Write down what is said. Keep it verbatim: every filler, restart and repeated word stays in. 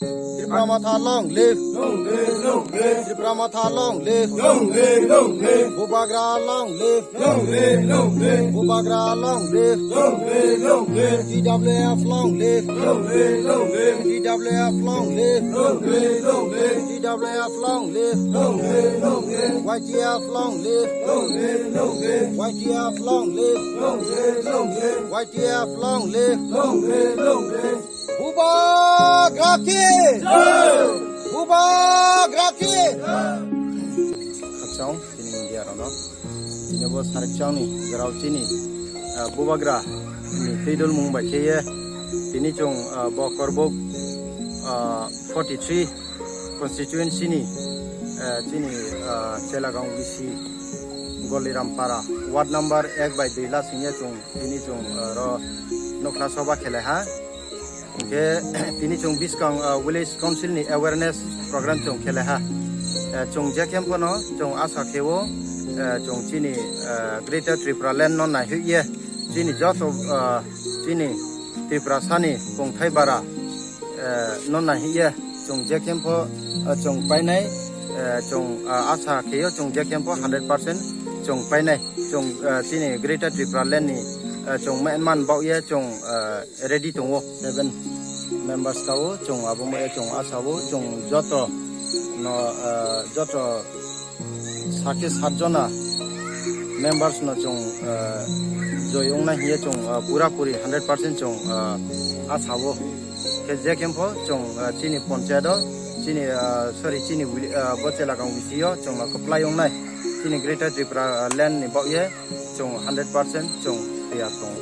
Tipra Motha long live. Long live, long live. Tipra Motha long live. Long live, long live. Bubagra long live. Long live, long live. Bubagra long live. Long live, long live. T W F long live. Long live, long live. T W F long live. Long live, long live. T W F long live. Long live, long live. Y T F long live. Long live, long live. Y T F long live. Long live, long live. Y T F long live. Long live, long live. Bubagra ki! Jai! Bubagra ki! Khakchang chini media rokno. Tini bo Sarikchang ni grao chini, ah, Bubagra ni twi dol mung bai khe ye tini chwng, ah, bo Korbok, ah, forty three constituency ni, ah, chini, ah, Chelagaon B C Goliram Para ward number ek bai dui la sing ye chwng tini chwng, ah, ro nokla soba khelai ha. Hingke tini chwng buskang, ah, village council ni awareness program chwng khelai ha. Eh, chwng je khe phano chwng asa khe o, eh, chwng chini, eh, Greater Tripura Land no naihui ye chini joto, ah, chini Tripura sani kongthai bara, eh, no naihui ye chwng je khe pho, ah, chwng painai, eh, chwng, ah, asa khe o chwng je khe pho hundred percent chwng painai. Chwng, ah, chini Greater Tripura Land ni, ah, chwng man, man bau ye chwng, ah, ready tongo, seven members ka o chwng abo mo chwng asa o chwng joto no, ah, joto sakhe sat jona members no chwng, ah, joi ongna hiye chwng, ah, pura puri hundred percent chwng, ah, asa o. Khe je khe pho chwng, ah, chini ponchayat o chini, ah, sorry, chini wi-, ah, bo Chelagaon B C o chwng no kwplai ongnai chini Greater Tripura, ah, Land ni bau ye chwng hundred percent chwng tiyar tongo.